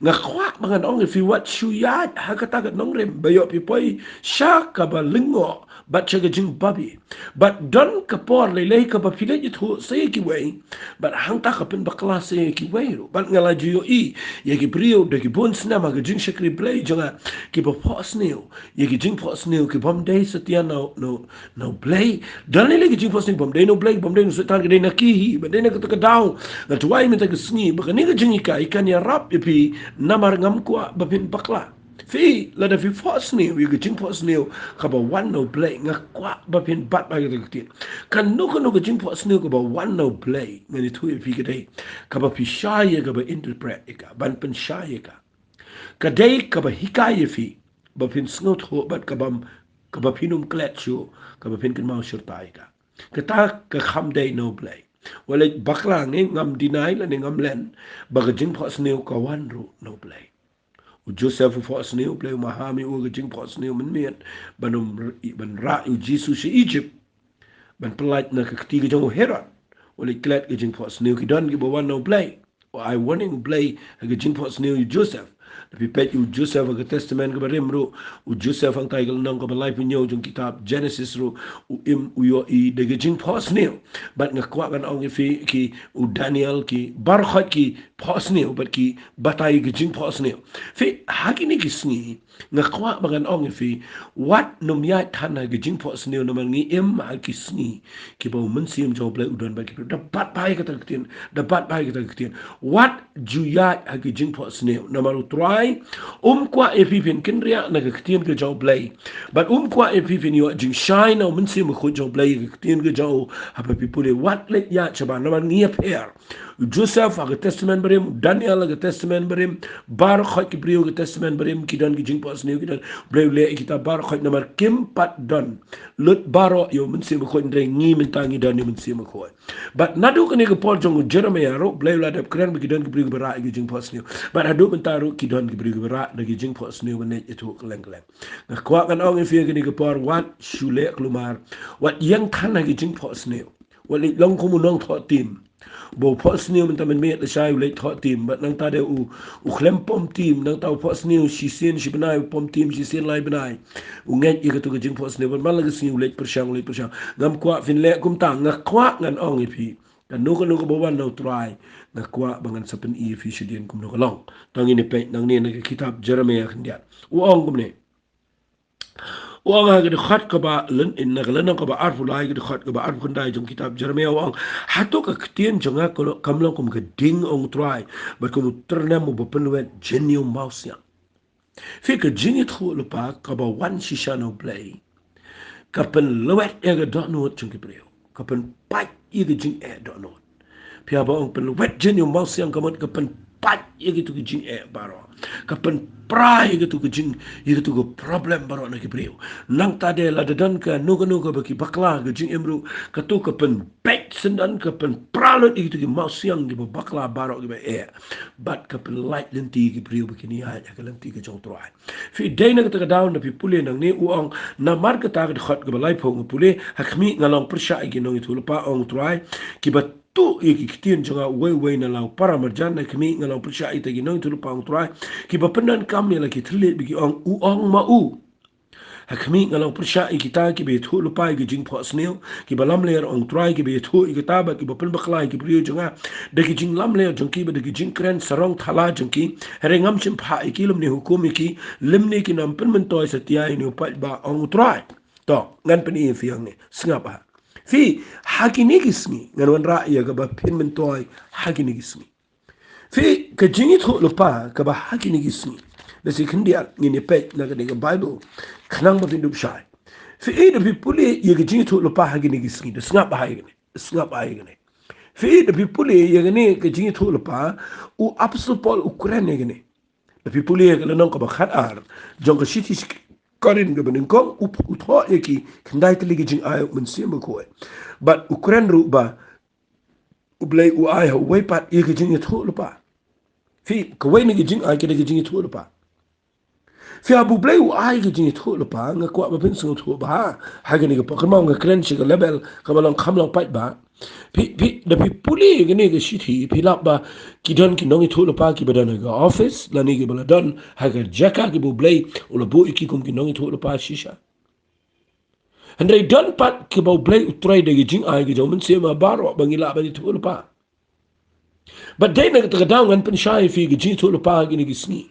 Nga kwah ba ngan ong ïa phi, wat shu ïaid ha kata ka nongrim ba ïoh phi poi sha kaba lyngngoh bad sha ka jingbabe. Bad don ka por lei lei kaba phi leit ïathuh sa ïa kiwei, bad hangta ka pynbakla sa ïa kiwei ruh. Bad nga la ju ïohi ïa ki briew da ki bun snem ha ka jingshakri Blei jong nga kiba phohsniew ïa ki jingphohsniew kibym dei satia na, na, na U Blei. Don lei lei ki jingphohsniew bym dei na U Blei, bym dei na u Soitan, ka dei na ki hi, bym dei na kata ka daw. Nga duwai mynta ka sngi ba kane ka jinghikai kan ïarap ïa phi, namar ngam kwah ba phin bakla. Phi, lada phi phohsniew ïa ka jingphohsniew kaba wan na U Blei, nga kwah ba phin bat bha ïa kata ka ktien. Kano kano ka jingphohsniew kaba wan na U Blei, ngan ïathuh ïa phi, ka dei kaba phi shai ïa ka, ba interpret ïa ka, ban pynshai ïa ka. Ka dei kaba hikai ïa phi ba phin sngewthuh bad kaba, kaba phin ym klet shuh, kaba phin kynmaw shirta ïa ka. Kata ka kam dei na U Blei. Wat leit bakla, ngi, ngam deny lane ngam len ba ka jingphohsniew ka wan ruh na U Blei. U Joseph u phohsniew, U Blei u maham ïa u ha ka jingphohsniew mynmiet ban ym, ban rah ïa u Jisu sha Egypt, ban pyllait na ka kti ka jong u Herod. Wat leit klet ka jingphohsniew. Ki don kiba wan na U Blei. Ai warning U Blei ha ka jingphohsniew ïa u Joseph. Da phi peit ïa u Joseph ha ka Testament kaba rim ruh, u Joseph hangtai ka lynnong kaba laiphew hynñiew jong kitab Genesis ruh, u im, u ïohi da ka jingphohsniew. Bad nga kwah ban ong ïa phi, ki, u Daniel, ki baroh khoit ki phohsniew bad ki batai ka jingphohsniew. Phi, ha kine ki sngi nga kwah ba ngan ong ïa phi, wat nym ïaid than ha ka jingphohsniew namar ngi im ha ki sngi kiba u Mynsiem jong U Blei u don bad ki briew. Da bat bha ïa kata ka ktien, da bat bha ïa kata ka ktien. Wat ju ïaid ha ka jingphohsniew namar U Trai, um kwah ïa phi phin kynriah na ka ktien ka jong U Blei. Bad um kwah ïa phi phin ïoh jingshai na U Mynsiem Bakhuid jong U Blei, ka ktien ka jong u, haba phi pule wat leit ïaid shabar namar ngi ïapher. U Joseph ha ka Testament Barim, u Daniel ha ka Testament Barim, baroh khoit ki briew ka Testament Barim, ki don ki jingphohsniew, ki don, U Blei u leh ïa kita baroh khoit namar kim pat don lut baroh ïa U Mynsiem Bakhuid, hynrei ngi mynta ngi don ïa U Mynsiem Bakhuid. Bad naduh kane ka por jong u Jeremiah ruh, U Blei u la dep kren ba ki don ki briew kiba rah ïa ki jingphohsniew. Bad haduh mynta ruh ki don ki briew kiba rah da ki jingphohsniew ban leit ïathuh kylleng kylleng. Nga kwah ngan ong ïa phi ha kane ka por, wat shu leh kulmar, wat ïeng than ha ki jingphohsniew. Wat leit long kum u nongthoh tim. Ba u phohsniew mynta mynmiet lashai u leit thoh tim, bad nangta de u, u khlem pom tim, nangta u phohsniew shisien shi bnai, u pom tim shisien lai bnai. U ngeit ïa katu ka jingphohsniew, bad man la ka sngi u leit pyrshang, u leit pyrshang. Ngam kwah phin leh kumta, nga kwah ngan ong ïa phi, kano kano kaba wan na U Trai, nga kwah ba ngan sa pyni ïa phi shadien kumno ka long. To ngin ïa peit nangne na ka kitab Jeremiah khyndiat. U ong kumne. U ong ha ka dkhot kaba lyn, na ka lynnong kaba arphew lai, ka dkhot kaba arphew khyndai jong kitab Jeremiah, u ong: Hato ka ktien jong nga kam long kum ka ding, ong U Trai, bad kum u tyrnem uba pynlwet jynium mawsiang? Phi, ka jingïathuhlypa kaba wan shisha na U Blei ka pynlwet ïa ka dohnud jong ki briew, ka pynpait ïa ka jingeh dohnud. Phi, haba ong pynlwet jynium mawsiang, ka mut ka pynpait ïa kitu ki jingeh baroh, ka pynpra ïa kitu ki jing, ïa kitu ki problem baroh na ki briew. Nangta de lada don kano kano kaba ki bakla ka jingim ruh, katu ka pynbeit syndon, ka pynpra lut ïa kitu ki mawsiang kiba bakla baroh kiba eh, bad ka pynlait lynti ïa ki briew ba kin ïaid ha ka lynti ka jong U Trai. Phi, dei na kata ka daw, nda phi pule nangne u ong: Namar kata, ka dkhot kaba laiphew, nga pule, ha khmih nga long pyrshah ïa ki nongïathuhlypa, ong U Trai, kiba tuh ïa ki ktien jong nga uwei uwei na la u para marjan. Ha khmih nga long pyrshah ïa kita ki nongïathuhlypa, ong U Trai, kiba pyndonkam ïa la ki thylliej ba ki ong, u ong ma u. Ha khmih nga long pyrshah ïa kita kiba ïathuhlypa ïa ki jingphohsniew, kiba lamler, ong U Trai, kiba ïathuh ïa kata bad kiba pynbakla ïa ki briew jong nga da ki jinglamler jong ki bad da ki jingkren sarong thala jong ki. Hynrei ngam shym phah ïa ki lymne hukum ïa ki, lymne kin ym pynmyntoi satia ïa une u paidbah, ong U Trai. To ngan pyni ïa phi hangne, sngap ha. Phi, ha kine ki sngi ngan wanrah ïa kaba pynmyntoi ha kine ki sngi. Phi, ka jingïathuhlypa kaba ha kine ki sngi. Da shi khyndiat ngin ïa peit na kane ka Bible khnang ba phin dup shai. Phi, da phi pule ïa ka jingïathuhlypa ha kine ki sngi, da sngap ha ïa kane, sngap ha ïa kane. Phi, da phi pule ïa kane ka jingïathuhlypa, u Apostol Paul u kren ïa kane. Da phi pule ïa ka lynnong kaba khatar jong ka shithi sha ki Korinth kaba nyngkong, u, u thoh ïa ki khyndai tylli ki jingai U Mynsiem Bakhuid. Bad u kren ruh ba U Blei u ai ha uwei pat ïa ka jingïathuhlypa. Phi, kawei na ka jingai ka dei ka jingïathuhlypa. Phi, haba U Blei u ai ka jingïathuhlypa, nga kwah ba phin sngewthuh bha ha kane ka por. Kynmaw, nga kren sha ka level kaba long kham long paidbah. Phi, phi, da phi pule ïa kane ka shithi, phi lap ba ki don ki nongïathuhlypa kiba don ha ka office lane kiba la don ha ka jaka kaba U Blei u la buh ïa ki kum ki nongïathuhlypa shisha. Hynrei don pat kiba U Blei u trei da ka jingai ka jong U Mynsiem Bakhuid baroh ba ngi lah ban ïathuhlypa. Bad dei na kata ka daw ngan pynshai ïa phi ka jingïathuhlypa ha kine ki sngi.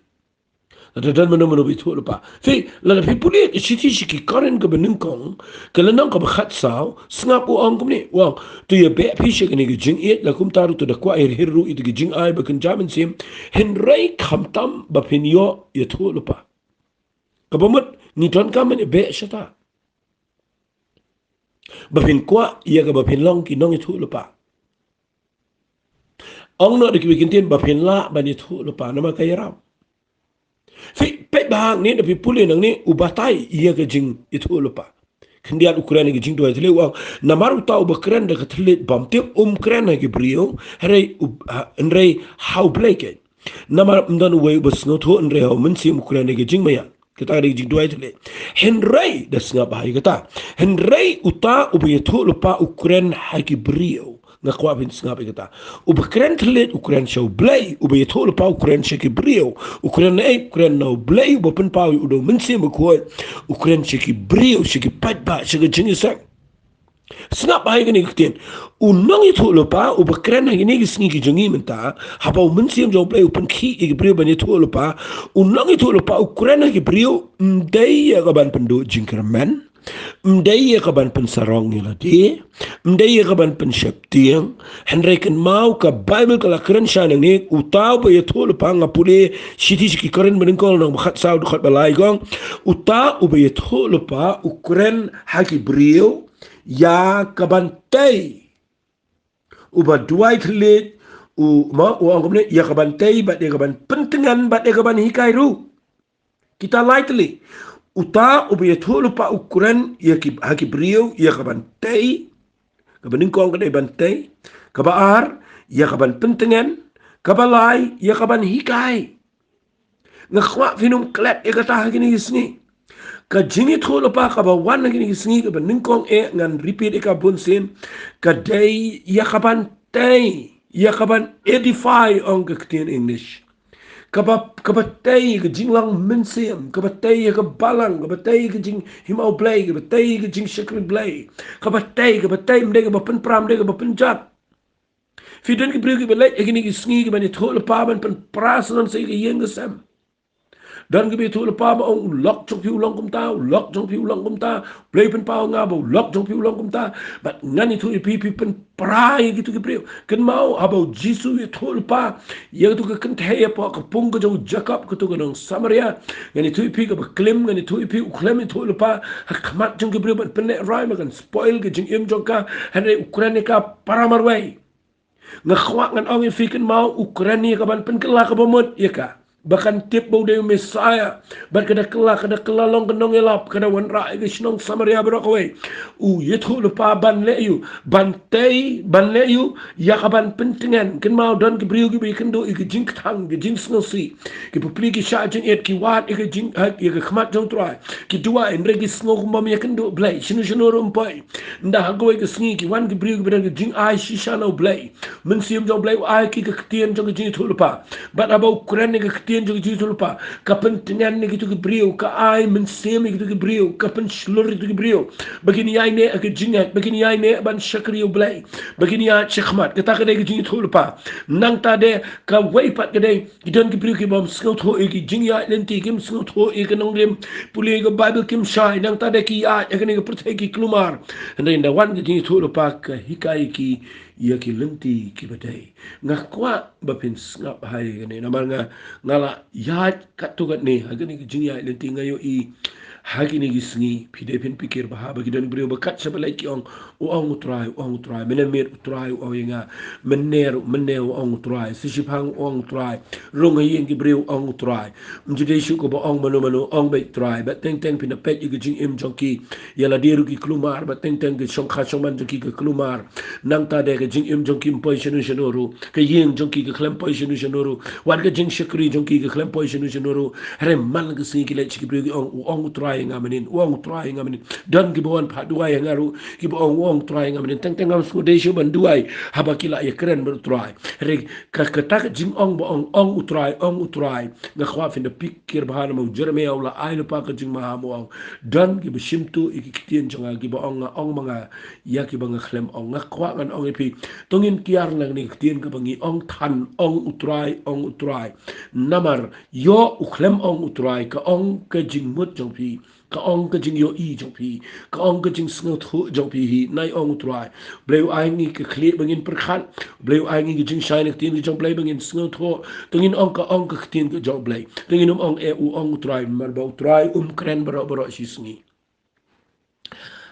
Lada don mano mano ba ïathuhlypa. Phi, lada phi pule ka shithi sha ki Korinth kaba nyngkong, ka lynnong kaba khatsaw, sngap u ong kumne, u ong: To ïabeh phi sha kane ka jingïeit, la kumta ruh to da kwah hir hir ruh ïa ka jingai ba kynja mynsiem, hynrei khamtam ba phin ïoh ïathuhlypa. Kaba mut ngi donkam ban ïabeh shata ba phin kwah ïa kaba phin long ki nongïathuhlypa. Ong noh da kiwei ki ktien ba phin lah ban ïathuhlypa namar ka ïarap. Phi, peit bha hangne, da phi pule nangne, u batai ïa ka jingïathuhlypa. Khyndiat u kren ïa ka jingduwai thylliej, u ong: Namar uta uba kren da ka thylliej bymtip um kren ha ki briew, hynrei u, ha, hynrei ha U Blei keiñ. Namar ym don uwei uba sngewthuh, hynrei ha U Mynsiem u kren ïa ka jingmaïan. Kata ka dei ka jingduwai thylliej. Hynrei da sngap bha ïa kata. Hynrei uta uba ïathuhlypa u kren ha ki briew. Nga kwah phin sngap ïa kata. Uba kren thylliej u kren sha U Blei, uba ïathuhlypa u kren sha ki briew. U kren na ei? U kren na U Blei uba pynpaw ïa u da U Mynsiem Bakhuid. U kren sha ki briew, sha ki paidbah, sha ka jingïaseng. Sngap bha ïa kane ka ktien. U nongïathuhlypa uba kren ha kine ki sngi ki jong ngi mynta, haba U Mynsiem jong U Blei u pynkhih ïa ki briew ban ïathuhlypa, u nongïathuhlypa u kren ha ki briew ym dei ïa ka ban pynduh jingkyrmen. Ym dei ïa ka ban pynsarong ïa lade, ym dei ïa ka ban pynsheptieng. Hynrei kynmaw ka Baibl ka la kren sha nangne, uta uba ïathuhlypa, nga pule shithi sha ki Korinth banyngkong lynnong ba khatsaw dkhot ba lai, ka ong, uta uba ïathuhlypa u kren ha ki briew ïa ka ban tei. Uba duwai thylliej, u, ma, u ong kumne, ïa ka ban tei bad ïa ka ban pyntngen bad ïa ka ban hikai ruh. Kita lai tylli. Uta uba ïathuhlypa u kren ïa ki, ha ki briew ïa ka ban tei. Kaba nyngkong ka dei ban tei. Kaba ar ïa ka ban pyntngen. Kaba lai ïa ka ban hikai. Nga kwah phin ym klet ïa kata ha kine ki sngi. Ka jingïathuhlypa kaba wan ha kine ki sngi, kaba nyngkong eh, ngan repeat ïa ka bun sien. Ka dei ïa ka ban tei, ïa ka ban edify, ong ka ktien English. Kaba, kaba tei ïa ka jinglong mynsiem, kaba tei ïa ka balang, kaba tei ïa ka jinghim U Blei, kaba tei ïa ka jingshakri Blei. Kaba tei, kaba tei, ym dei kaba pynpra, ym dei kaba pynjot. Phi don ki briew kiba leit ha kine ki sngi ki ban ïathuhlypa ban pynpra sngewsih ïa ka ïing ka sem. Don kiba ïathuhlypa ba ong u lok jong phi u long kumta, u lok jong phi u long kumta, Blei pynpaw nga ba u lok jong phi u long kumta. Bad ngan ïathuh ïa phi, phi pynpra ïa kito ki briew. Kynmaw haba u Jisu u ïathuhlypa ïa kato ka kynthei hapoh ka pung ka jong u Jakob, kato ka nong Samaria. Ngan ïathuh ïa phi kaba klim, ngan ïathuh ïa phi u khlem ïathuhlypa ha khmat jong ki briew ban pynlehrai, ba kan spoil ka jingim jong ka, hynrei u kren ïa ka para marwei. Nga kwah ngan ong ïa phi, kynmaw u kren ïa ka ban pynkylla kaba mut ïa ka, ba kan tip ba u dei u Messiah. Bad ka da kylla, ka da kylla long ka nongïalap, ka da wanrah ïa ka shnong Samaria baroh kawei. U ïathuhlypa ban leh ïa u, ban tei, ban leh ïa u ïa ka ban pyntngen. Kynmaw don ki briew kiba ïakynduh ïa ka jingkthang, ka jingsngewsih. Ki plie ki shah jingit, ki wad ïa ka jing, ha, ïa ka khmat jong u Trai. Ki duwai, hynrei ki sngew kumba ym ïakynduh Blei, shano shano ruh ym poi. Ynda ha kawei ka sngi ki wan ki briew kiba don ka jingai shisha na u Blei. Mynsiem jong u Blei u ai ki ka ktien jong ka jingïathuhlypa. Bad haba u kren ïa ka ktien jong ka jingïathuhlypa, ka pyntngen ïa kito ki briew, ka ai mynsiem ïa kito ki briew, ka pynshlur ïa kito ki briew, ba kin ïaineh ha ka jingngeit, ba kin ïaineh ban shakri ïa u Blei, ba kin ïaid shakhmat. Kata ka dei ka jingïathuhlypa. Nangta de kawei pat ka dei, ki don ki briew ki bym sngewthuh ïa ki jingïaid lynti, kim sngewthuh ïa ka nongrim, pule ïa ka Baibl kim shai, nangta de ki ïaid ha kane ka pyrthei ki kulmar. Hynrei ynda wan ka jingïathuhlypa, ka hikai ki ïa ki lynti kiba dei. Nga kwah ba phin sngap ha ïa kane, namar nga, nga la ïaid katto katne ha kane ka jingïaid lynti. Nga ïohi ha kine ki sngi, phi dei phin pyrkhat bha, ba ki don ki briew ba kat shaba leit ki ong, u ong u Trai, u ong u Trai, mynne miet u Trai u ong ïa nga, mynne ruh, mynne u ong u Trai, sa shiphang u ong u Trai, rung ha ïing ki briew u ong u Trai. Ym ju dei shuh kaba ong mano mano, ong beit Trai. Bad teng teng phin da peit ïa ka jingim jong ki, ïa lade ruh ki kulmar, bad teng teng ka shongkha shongman jong ki ka kulmar. Nangta de ka jingim jong ki ym poi shano shano ruh, ka ïing jong ki ka khlem poi shano shano ruh, wat ka jingshakri jong ki ka khlem poi shano shano ruh. Hynrei man la ka sngi ki leit sha ki briew ki ong, u ong u Trai ïa nga mynnin, u ong u Trai ïa nga mynnin. Don kiba wan phah duwai ïa nga ruh, kiba ong u ong u Trai ïa nga mynnin. Teng teng ngam sngewdei shuh ban duwai haba ki la ïakren bad u Trai. Hynrei ka, kata ka jingong ba ong, ong u Trai, ong u Trai, nga kwah phin da pyrkhat bha, namar u Jeremaïah u la ai lypa ka jingmaham, u ong, don kiba shim tuh ïa ki ktien jong nga, kiba ong nga ong ma nga ïa kiba nga khlem ong. Nga kwah ngan ong ïa phi, to ngin kiar lang na ki ktien kaba ngi ong than, ong u Trai, ong u Trai. Namar ïoh u khlem ong u Trai, ka ong ka jingmut jong phi, ka ong ka jingïohi jong phi, ka ong ka jingsngewthuh jong phi hi, nai ong u Trai. Blei u ai ngi ka khlieh ba ngin pyrkhat, Blei u ai ngi ka jingshai na ka ktien ka jong Blei ba ngin sngewthuh. To ngin ong ka, ong ka ktien ka jong Blei. To ngin ym ong eh u ong u Trai, namar ba u Trai um kren baroh baroh shi sngi.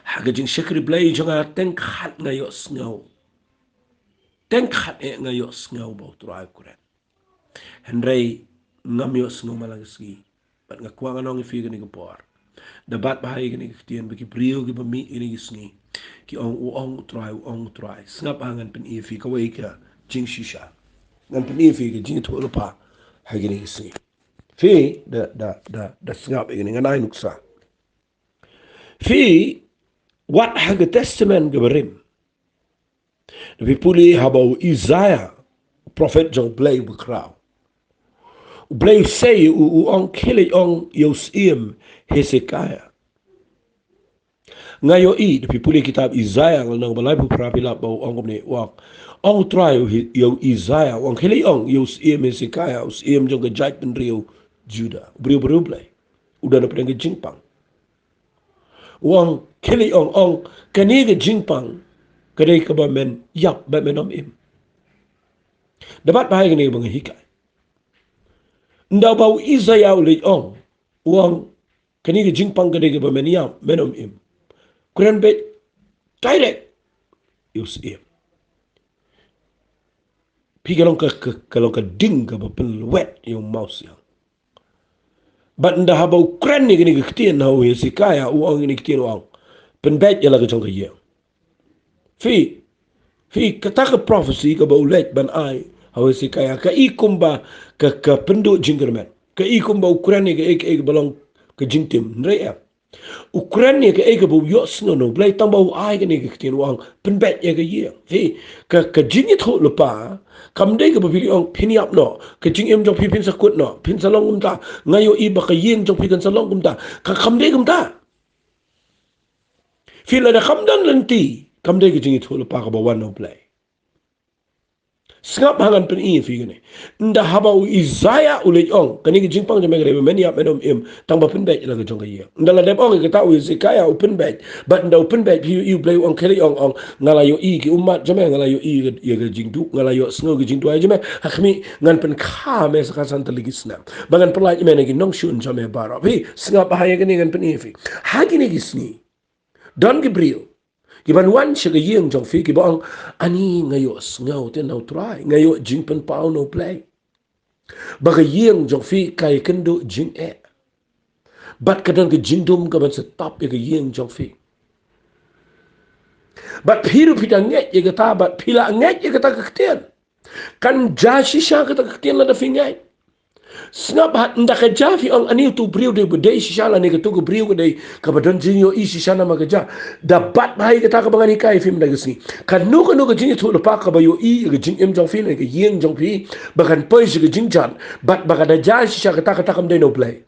Ha ka jingshakri Blei jong nga, teng khat nga ïohsngew, teng khat eh nga ïohsngew ba u Trai u kren. Hynrei ngam ïohsngew man la ka sngi. Bad nga kwah ngan ong ïa phi kane ka por, da bat bha ïa kane ka ktien, ba ki briew kiba mih ïa kane ka sngi ki ong, u ong u Trai, u ong u Trai. Sngap ha, ngan pyni ïa phi kawei ka jingshisha. Ngan pyni ïa phi ka jingïathuhlypa ha kane ka sngi. Phi da, da, da, da sngap ïa kane, ngan ai nuksa. Phi, wat ha ka Testament kaba rim, da phi pule haba u Isaiah, u prophet jong u Blei u bakhraw, u Blei u sei, u, u ong, khie leit ong ïa u syiem Hezekiah. Nga ïohi, da phi pule kitab Isaiah lynnong ba laiphew phra, phi lap ba u ong kumne, u ong, ong u Trai ïa u Isaiah, u ong, khie leit ong ïa u syiem Hezekiah, u syiem jong ka jaitbynriew Judah, u briew, briew Blei, u don hapdeng ka jingpang. U ong, khie leit ong, ong, kane ka jingpang ka dei kaba men ïap bad men ym im. Da bat bha ïa kane kaba nga hikai. Ynda ba u Isaiah u leit ong, u ong, kane ka jingpang ka dei kaba men ïap, men ym im. Kren beit direct ïa u Syiem. Phi, ka long ka, ka, ka long ka ding kaba pynlwet ïa u mawsiang. Bad ynda haba u kren ïa kane ka ktien ha u Hesekiah, u ong ïa kane ka ktien, u ong, pynbeit ïa la ka jong ka ïing. Phi, phi, kata ka prophecy kaba u leit ban ai ha u Hesekiah, ka i kumba ka, ka pynduh jingkyrmen. Ka i kumba u kren ïa kaei kaei kaba long ka jingtim. Hynrei em, u kren ïa kaei kaba u ïohsngew na u Blei, tangba u ai kane ka ktien, u ong, pynbeit ïa ka ïing. Phi, ka, ka jingïathuhlypa kam dei kaba phi leit ong, phin ïap noh, ka jingim jong phi phin sa kut noh, phin sa long kumta. Nga ïohi ba ka ïing jong phi kan sa long kumta. Ka, kam dei kumta. Phi, lada kam don lynti, kam dei ka jingïathuhlypa kaba wan na u Blei. Sngap ha, ngan pyni ïa phi kane. Ynda haba u Isaiah u leit ong, kane ka jingpang jong me ka dei ba men ïap, men ym im, tangba pynbeit ïa la ka jong ka ïing. Ynda la dep ong ïa kata, u Hesekiah u pynbeit. Bad ynda u pynbeit, phi, u Blei u ong, khie leit ong, ong, nga la ïohi ki ummat jong me, nga la ïohi ïa ka, ïa ka jingduh, nga la ïohsngew ka jingduwai jong me. Ha khmih, ngan pynkha me sa ka san tylli ki snem, ba ngan pyllait ïa me na ki nongshun jong me baroh. Phi, sngap ha ïa kane, ngan pyni ïa phi. Ha kine ki sngi, don ki briew kiban wan sha ka ïing jong phi kiba ong, ani, nga ïohsngew te na u Trai, nga ïoh jingpynpaw na u Blei, ba ka ïing jong phi ka ïakynduh jingeh. Bad ka don ka jingdum kaban sa tap ïa ka ïing jong phi. Bad phi ruh phi da ngeit ïa kata, bad phi la ngeit ïa kata ka ktien. Kan jia shisha kata ka ktien lada phi ngeit. Sngap ha, ynda ka jia, phi ong, ani, utu u briew dei ba dei shisha, lane katu ka briew ka dei kaba don jingïohi shisha namar ka jia. Da bat bha ïa kata kaba ngan hikai ïa phi mynta ka sngi. Kano kano ka jingïathuhlypa kaba ïohi ïa ka jingim jong phi lane ka ïing jong phi, ba kan poi sha ka jingjot, bad ba ka da jia shisha kata, kata kam dei na u Blei.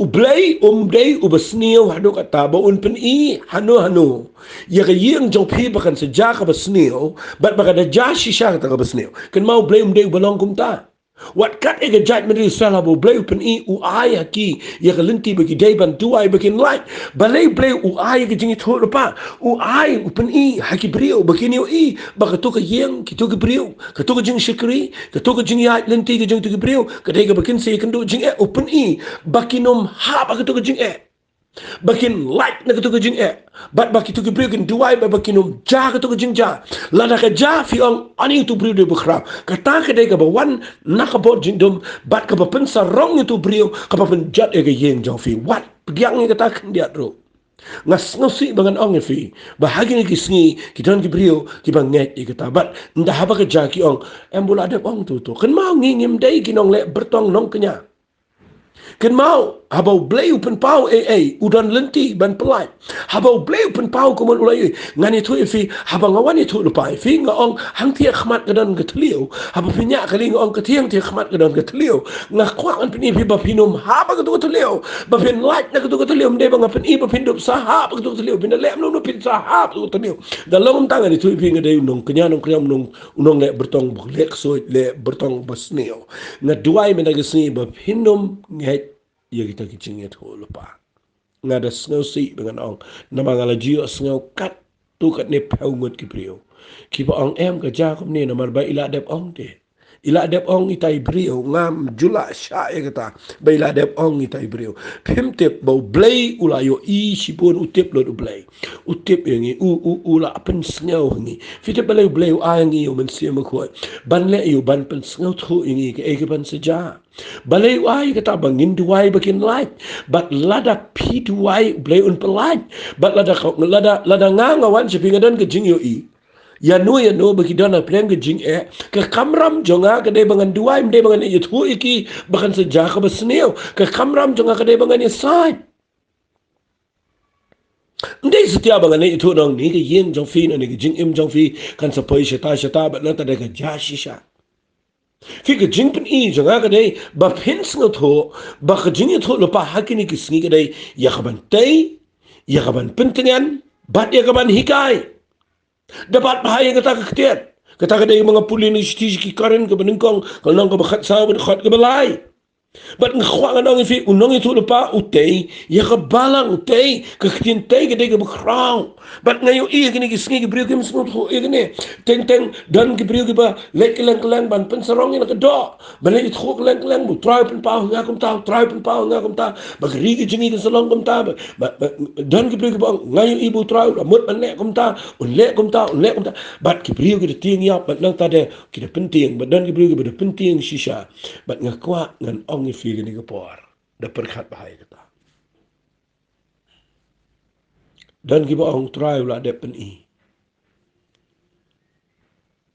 U Blei um dei uba sniew haduh katta ba un pyni hano hano ïa ka ïing jong phi ba kan sa jia kaba sniew, bad ba ka da jia shisha kata kaba sniew. Kynmaw, u Blei um dei uba long kumta. Wat kat ïa ka jaitbynriew Israel, haba u Blei u pyni, u ai ha ki ïa ka lynti ba ki dei ban duwai ba kin lait. Balei u Blei u ai ïa ka jingïathuhlypa? U ai, u pyni ha ki briew ba kin ïohi ba kato ka ïing, kito ki briew, kato ka jingshakri, kato ka jingïaid lynti ka jong kito ki briew ka dei kaba kin sa ïakynduh jingeh. U pyni ba kin ym hap ha kato ka jingeh, ba kin lait na kato ka jingeh, bad ba kito ki briew kin duwai ba, ba kin ym jia kato ka jingjia. Lada ka jia, phi ong, ani, utu u briew dei ba khraw. Kata ka dei kaba wan na ka bor jingdum, bad kaba pynsarong ïa utu u briew, kaba pynjot ïa ka ïing jong phi. Wat pdiang ïa kata khyndiat ruh. Nga sngewsih ba ngan ong ïa phi ba ha kine ki sngi ki don ki briew kiba ngeit ïa kata. Bad ynda haba ka jia ki ong, em, ba u la dep ong utu utu. Kynmaw, ngi ngim dei ki nongleh byrtong nongkñia. Kynmaw, haba u Blei u pynpaw ei ei, u don lynti ban pyllait. Haba u Blei u pynpaw kumno u la ïohi. Ngan ïathuh ïa phi, haba nga wan ïathuhlypa ïa phi, nga ong, hangtei ha khmat ka don ka thliew. Haba phi ñiah kali, nga ong, ka thiang thiang khmat ka don ka thliew. Nga kwah ngan pyni ïa phi ba phin ym hap ha kato ka thliew, ba phin lait na kato ka thliew. Ym dei ba nga pyni ba phin dup sa hap ha kato ka thliew, phin da leh kumno kumno phin sa hap ha kato ka thliew. Da long kumta, ngan ïathuh ïa phi, nga dei u nongkñia nongkñia, u nong, u nongleh byrtong ba leh ksuid, leh byrtong ba sniew. Nga duwai mynta ka sngi ba phin ym ngeit ïa kita ki jingïathuhlypa. Nga da sngewsih ba ngan ong, namar nga la ju ïohsngew katto katne phew ngut ki briew kiba ong, em, ka jia kumne namar ba i la dep ong te. I la dep ong ita i briew, ngam ju lah shah ïa kata, ba i la dep ong ita i briew. Phim tip ba u Blei u la ïohi shibun, u tip lut u Blei. U tip ïa ngi, u, u, u la pynsngew ha ngi. Phi tip balei u Blei u ai ïa ngi ïa u Mynsiem Bakhuid? Ban leh ïa u, ban pynsngewthuh ïa ngi kaei kaban sa jia. Balei u ai kata? Ba ngin duwai ba kin lait. Bad lada phi duwai, u Blei un pyllait. Bad lada ka, lada, lada nga, nga wan sha phi, nga don ka jingïohi ïano ïano ba ki don hapdeng ka jingeh, ka kamram jong nga ka dei ba ngan duwai, ym dei ba ngan ïathuh ïa ki ba kan sa jia kaba sniew. Ka kamram jong nga ka dei ba ngan ïasaid. Ym dei satia ba ngan ïathuh, nong, ne ka ïing jong phi, ne ka jingim jong phi kan sa poi shata shata, bad nangta da ka jia shisha. Phi, ka jingpyni jong nga ka dei ba phin sngewthuh ba ka jingïathuhlypa ha kine ki sngi ka dei ïa kaban tei, ïa kaban pyntngen, bad ïa kaban hikai. Da bat bha ïa kata ka ktien. Kata ka dei ma nga pule na ka shithi sha ki Korinth kaba nyngkong, ka lynnong kaba khatsaw, bad ka dkhot kaba lai. Bad nga kwah ngan ong ïa phi, u nongïathuhlypa u tei ïa ka balang, u tei, ka ktien tei ka dei kaba khraw. Bad nga ïohi ïa kine ki sngi ki briew kim sngewthuh ïa kine. Teng teng don ki briew kiba leit kylleng kylleng ban pynsarong ïa la ka doh, ban leit ïathuh kylleng kylleng ba U Trai u pynpaw ïa nga kumta, U Trai u pynpaw ïa nga kumta, ba ka ri ka jong ngi kan sa long kumta, ba, ba, ba, don ki briew kiba ong, nga ïohi ba U Trai u la mut ban leh kumta, un leh kumta, un leh kumta. Bad ki briew ki da tieng ïap, bad nangta de ki da pyntieng, bad don ki briew kiba da pyntieng shisha. Bad nga kwah ngan ong ïa phi kane ka por, da pyrkhat bha ïa kata. Don kiba ong, U Trai u la dep pyni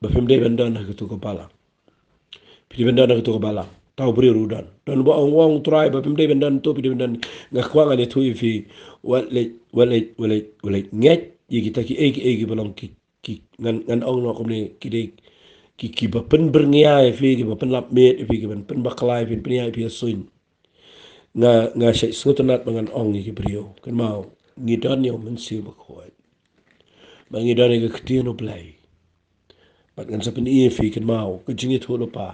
ba phim dei ban don ha kato ka balang. Phi dei ban don ha kato ka balang. Tau briew ruh don. Don ba ong, ong U Trai ba phim dei ban don to, phi dei ban don. Nga kwah ngan ïathuh ïa phi, wat leit, wat leit, wat leit, wat leit ngeit ïa kita kiei kiei kiba long ki, ki, ngan, ngan ong noh kumne, ki dei ki, kiba pynbyrngia ïa phi, kiba pynlap miet ïa phi, kiba pynbakla ïa phi, pynïaid ïa phi ha suiñ. Nga, nga shait sngewtynnat ba ngan ong ïa ki briew, kynmaw, ngi don ïa U Mynsiem Bakhuid. Ba ngi don ïa ka ktien U Blei. Bad ngan sa pyni ïa phi, kynmaw, ka jingïathuhlypa.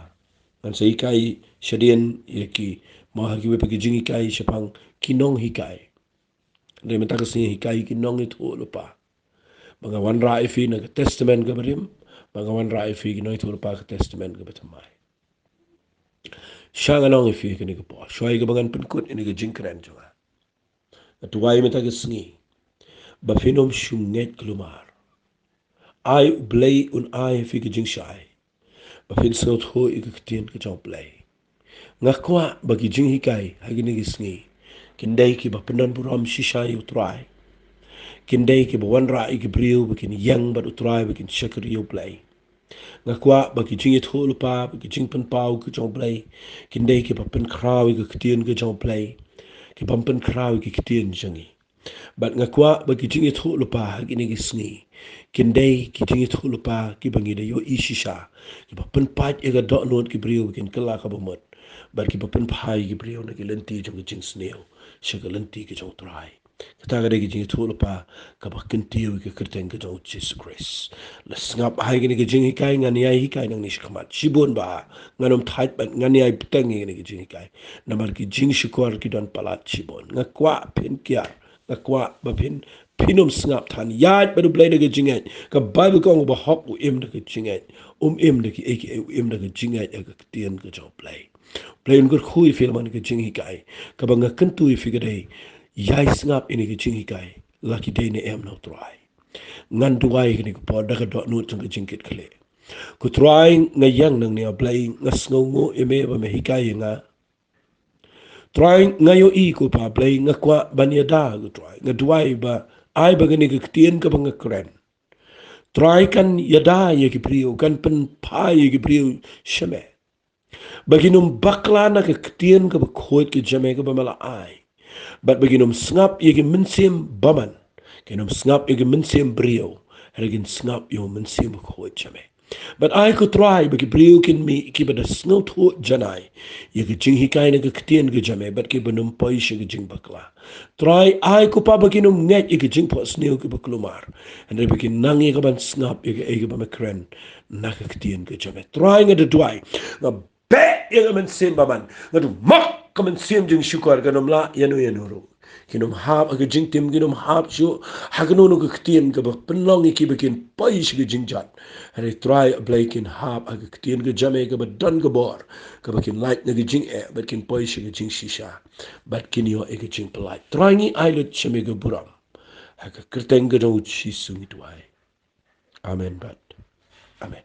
Ngan sa hikai shadien ïa ki, ma ha kiwei pat ki jinghikai shaphang ki nonghikai. Dei mynta ka sngi hikai ki nongïathuhlypa. Ba nga wanrah ïa phi na ka Testament kaba rim, ba nga wanrah ïa phi ki nongïathuhlypa ka Testament kaba thymmai. Sha ngan ong ïa phi kane ka por, shuwa ïa kaba ngan pynkut ïa kane ka jingkren jong nga. Nga duwai mynta ka sngi ba phin ym shu ngeit kulmar. Ai U Blei un ai ïa phi ka jingshai ba phin sngewthuh ïa ka ktien ka jong U Blei. Nga kwah ba ki jinghikai ha kine ki sngi kin dei kiba pyndonburom shisha ïa U Trai. Kin dei kiba wanrah ïa ki briew ba kin ïeng bad U Trai, ba kin shakri ïa U Blei. Nga kwah ba ki jingïathuhlypa, ba ki jingpynpaw ka jong U Blei kin dei kiba pynkhraw ïa ka ktien ka jong U Blei, kiba pynkhraw ïa ka ktien jong ngi. Bad nga kwah ba ki jingïathuhlypa ha kine ki sngi kin dei ki jingïathuhlypa kiba ngi da ïohi shisha, kiba pynpait ïa ka dohnud ki briew ba kin kylla kaba mut, bad kiba pynphai ïa ki briew na ki lynti jong ka jingsniew sha ka lynti ka jong U Trai. Kata ka dei ka jingïathuhlypa kaba kyntiew ïa ka kyrteng ka jong U Jisu Khrist. La sngap ha kine ki jinghikai, ngan ïai hikai nangne shakhmat. Shibun bha, ngan ym thait bad ngan ïai bteng ïa kine ki jinghikai. Namar ki jingshukor ki don palat shibun. Nga kwah phin kiar, nga kwah ba phin, phin ym sngap than. Ïaid bad U Blei da ka jingngeit. Ka Baibl ka ong, u bahok u im da ka jingngeit. Um im da kiei kiei, u im da ka jingngeit ïa ka ktien ka jong U Blei. U Blei un kyrkhu ïa phi lem bad ka jinghikai. Kaba nga kyntu ïa phi ka dei, ïai sngap ïa kine ki jinghikai la ki dei ne em na U Trai. Ngan duwai ha kane ka por da ka dohnud jong ka jingkitkhlieh. Ko Trai, nga ïeng nangne, A Blei, nga sngewnguh ïa me ba me hikai ïa nga. Trai, nga ïohi ko Pa Blei, nga kwah ban ïada, ko Trai. Nga duwai ba ai ba kane ka ktien kaba nga kren, Trai, kan ïada ïa ki briew, kan pynphai ïa ki briew sha me. Ba kin ym bakla na ka ktien kaba khuid ka jong me kaba me la ai. Bad ba kin ym sngap ïa ki mynsiem bymman, kin ym sngap ïa ki mynsiem briew, hynrei kin sngap ïa u Mynsiem Bakhuid jong me. Bad ai ko Trai ba ki briew kin mih kiba da sngewthuh janai ïa ka jinghikai na ka ktien ka jong me, bad kiban ym poi sha ka jingbakla. Trai, ai ko Pa ba kin ym ngeit ïa ka jingphohsniew kaba kulmar, hynrei ba kin nang ïa kaban sngap ïa kaei kaba me kren na ka ktien ka jong me. Trai, nga da duwai, nga beh ïa ka mynsiem bymman, nga da mok ka mynsiem jingshukor, kan ym lah ïano ïano ruh. Kin ym hap ha ka jingtim, kin ym hap shuh ha kano kano ka ktien kaba pynlong ïa ki ba kin poi sha ka jingjot. Hynrei Trai, A Blei, kin hap ha ka ktien ka jong me kaba don ka bor, kaba kin lait na ka jingeh bad kin poi sha ka jingshisha, bad kin ïoh ïa ka jingpyllait. Trai, ngi ai lut sha me ka burom. Ha ka kyrteng ka jong U Jisu ngi duwai. Amen bad amen.